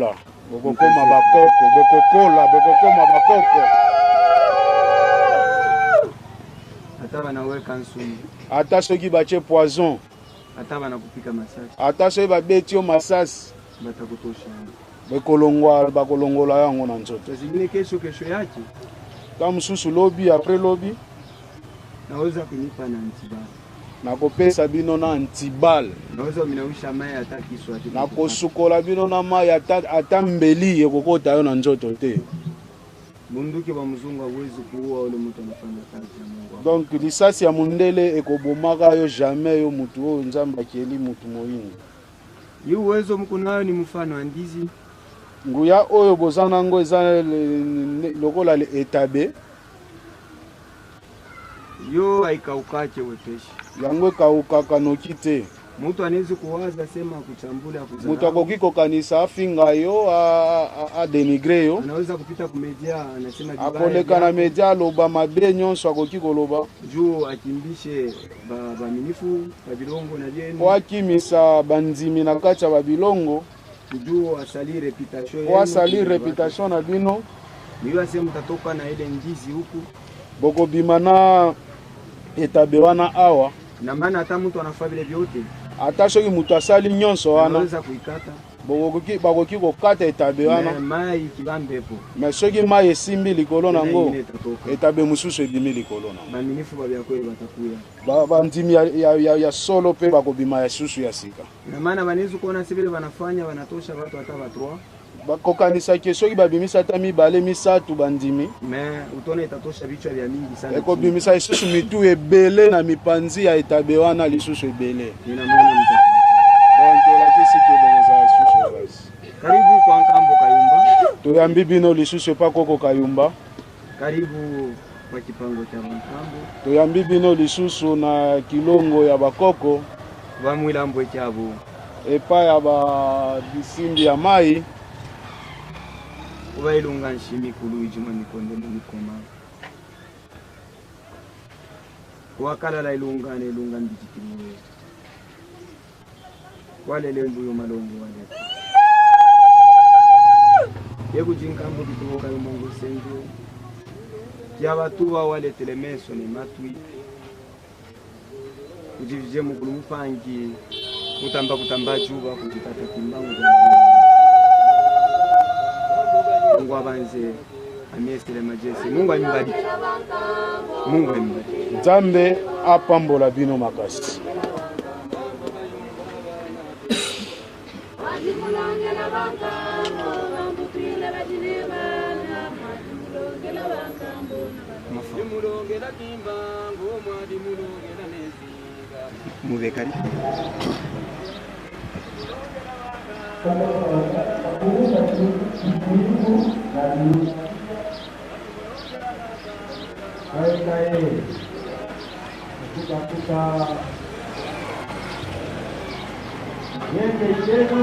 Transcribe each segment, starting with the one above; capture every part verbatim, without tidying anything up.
Bokokoma bakoko, bokokola, bokokoma bakoko. Ata banaweka nsumu. Ata soki batie poison, Ata banakupika masasi. Ata soki babeti yo masasi, Batakutosha. Bekolongwa, bakolongola yango na nzoto. Zingine kesho, kesho yake. Ntango mosusu lobi, après lobi. Naweza kunipa na antibal. Nakopesa bino na antibal. Naweza minawisha mai ata kiswa ati. Nakosukola bino na mai, ata, ata mbeli ekokota yo na nzoto te. Bunduki wa mzungu hawezi kuua ule mtu anafanya kazi ya Mungu. Donc lisasi ya mundele ekobomaka yo jamais, yo mutu oyo Nzambe akeli mutu moyini. Hii uwezo mko nayo ni mfano wa ndizi. Nguya oyo boza nango eza le- le- lokola le etabe. Yo haikaukake wepesi. Yango ekaukaka noki te. Mtu anaweza kuwaza sema kuchambula kuzarau. Moto akoki kokanisa afinga yo, a- a- adenigre yo. Anaweza kupita ku media anasema vibaya Akoleka na vyako. Media, aloba mabe nyonso akoki koloba. Juu akimbishe ba, ba minifu, ba bilongo na bienu. Po akimisa bandimi na kati ya babilongo. Juu asali reputation Po asali reputation na bino. Niyo ase mtatoka na ile ndizi huku. Bokobima na etabe wana awa. Na maana hata mtu anafanya vile vyote. Ata soki moto asali nyonso wana. Anaweza kuikata. Bokoki, bakoki kokata etabe wana. Mais mai kiba mbepo. Mais soki mai esimbi likolo na Tena yango, ingine itatoka. Etabe mosusu ebimi likolo na yango. Baminifu babia kweli batakuya. Ba- bandimi ya, ya, ya, ya solo mpe bakobima ya susu ya sika. Na maana banezi kuona sibile banafanya banatosha watu hata ba trois. Bakokanisaki soki babimisi ata mibale misato bandimi. Mais utona itatosha vichwa vya mingi sana. Ekobimisa lisusu mitu ebele na mipanzi ya etabe wana lisusu ebele. Ninamwona mtu. Donc elakisi ke bokozala lisusu basi. Karibu kwa Nkambo Kayumba. Toyambi bino lisusu epa koko Kayumba. Karibu kwa kipango cha Nkambo. Toyambi bino lisusu na kilongo ya bakoko. Bamwilambwe kyabo. Epa ya ba bisimbi ya mai. Kuba ilunga nshimi kulu ijuma mikonde mu mikoma. Kuwakalala ilunga na ilunga mbijikilwe. Walele mbuyo malongo walele. Yeku jinkambo kituboka yo mongo sengo. Kya batuba waletele meso ne matwi. Kujivije mukulu mupangi. Kutamba kutamba juba kujikata kimbangu. Mungu abanze. Amiesele majesi. Mungu amibariki. Mungu amibariki. Nzambe apambola bino makasi. Mubekari. Kae, kae. Kuka, kuka. Yenge chenu.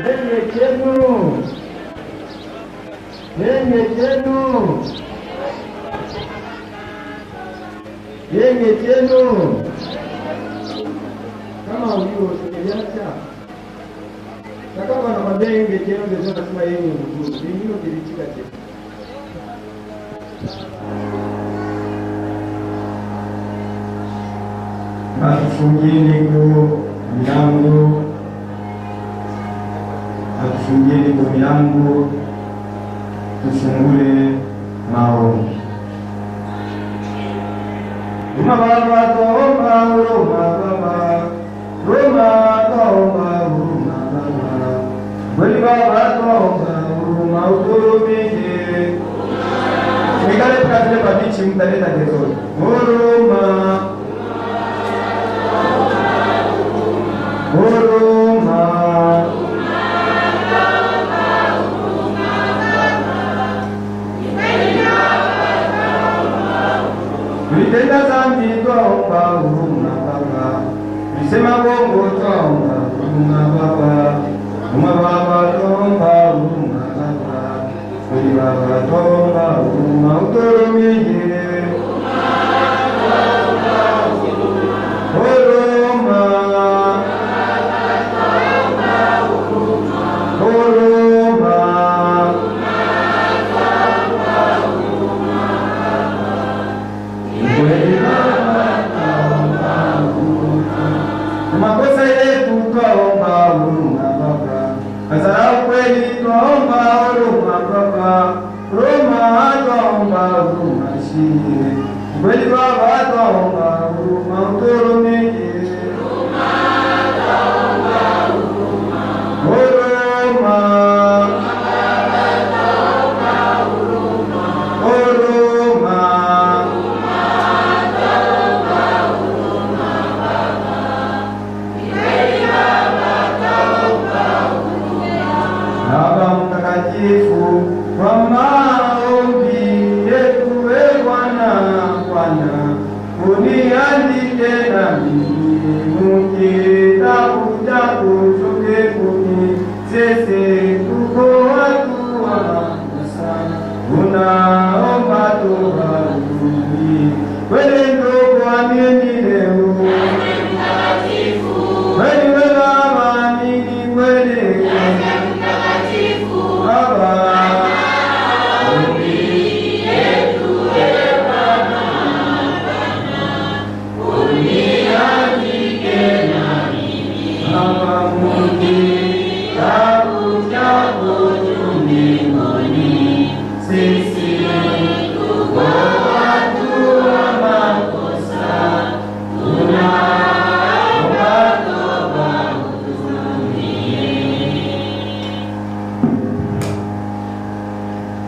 Yenge chenu. Yenge chenu. Yenge chenu. Kama ulio sikiliacha. Kaka bana mabenge chenu ndio nasema yeye ni mzuri. Ndio kilichika chenu. Atufungeni ku milango, atufungeni ku milango, tufungule maombi. Roma Baba, twaomba, Roma Baba. Roma, twaomba huruma Baba. Kweli Baba, twaomba huruma, uturumie. Mwikale tukatile pabichi, mtaleta dezori. Huruma. Huruma. Tulitenda zambi, twaomba huruma Baba. Tulisema bongo, twaomba huruma Baba. Huruma Baba, twaomba huruma Baba. Kweli Baba, twaomba huruma, uturumie. Ifu kwa maombi yetu, e Bwana, Bwana, uniandike na mimi mukitabu chako choke kuni sese tuko watu wa makosa. Unaomba toba uni kwele ndo kwa mimi leo. Kweli wewe amini kweli. Baba. Baba Mungu, kitabu chako tumbinguni, sisi tuko watu wa makosa, tunaomba toba.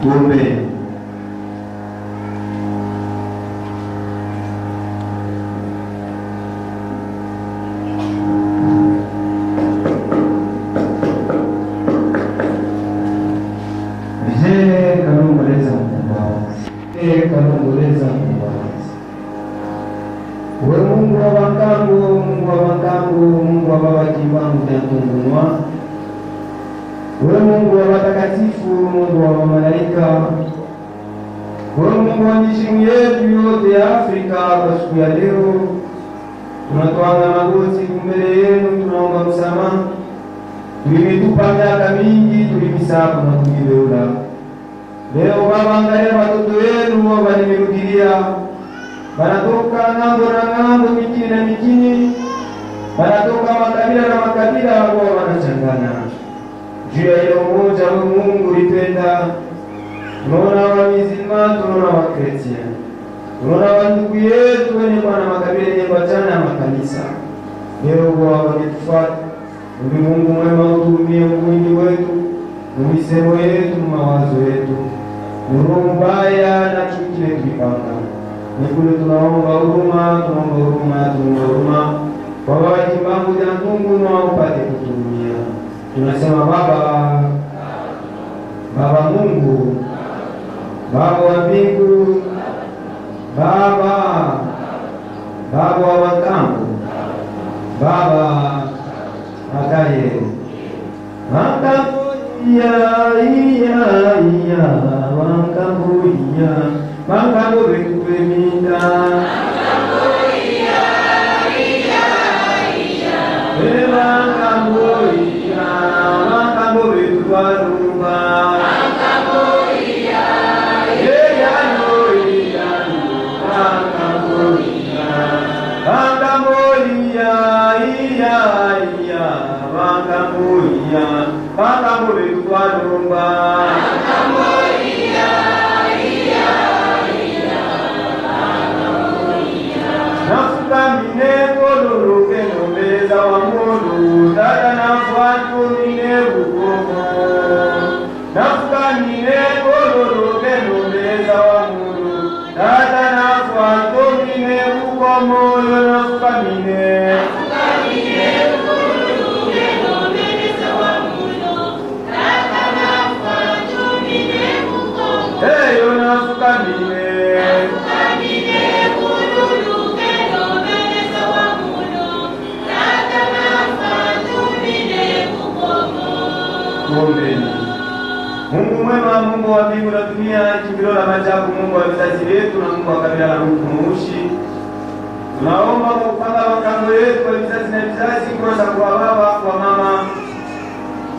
Tuombe. Mzee Kalongo Leza Mkumbazi. Mzee Kalongo Leza Mkumbazi. We Mungu wa bankangu, Mungu wa bankangu, Mungu wa baba Kimbangu Diantungunwa. We Mungu wa batakatifu, Mungu wa malaika. We Mungu wa mishimu yetu yote ya Afrika, kwa siku ya leo, tunatwanga magoti kumbele yenu, tunaomba msamaha. Tulimitupa miaka mingi, tulimisaba na kujibeula. Leo Baba, angalia watoto yenu, Baba, nimerudilia. Banatoka ngambo na ngambo, mikini na mikini. Banatoka makabila na makabila, Baba, banachangana. Juu ya ile umoja, we Mungu ulipenda. Tunaona wa musulman, tunaona wa chrétien. Tunaona wa ndugu yetu wenye kwa na makabila yenye kwa chana makanisa. Leo Baba, wametufuata. Uli Mungu mwema, utuhurumie mwingi wetu, mu misemo yetu, mu mawazo yetu, mu roho mbaya na chuki ile tulipanga. Ni kule tunaomba huruma, tunaomba huruma, tunaomba huruma. Kwa Baba Kimbangu Diantungunwa upate kutuhurumia. Tunasema Baba, Baba Mungu, Baba wa mbingu, Baba, Baba wa bankangu, Baba, akaye. Bankangu iya, iya, iya, bankangu iya, bankangu betu twemita. Eh, bankangu iya, bankangu betu twalumba. Eh, yano, iya, bankangu iya. Bankambo iya, iya, iya, bankambo iya, bankambo betu twalumba. Nafukamine kololo keno mbele za wa mulu, tata nafuatumine bukomo. Nafukamine kololo keno mbele za wa mulu, tata nafuatumine bukomo, yo nafukamine. Eh, yo nafukamine. Tuombeni. Mungu mwema, Mungu wa mbingu na dunia, kimbilio la maajabu, Mungu wa vizazi vyetu na Mungu wa kabila la Mfumu Mushi. Tunaomba kwa upanga wa kando yetu kwa vizazi na vizazi, kwa sababu wa baba, kwa mama,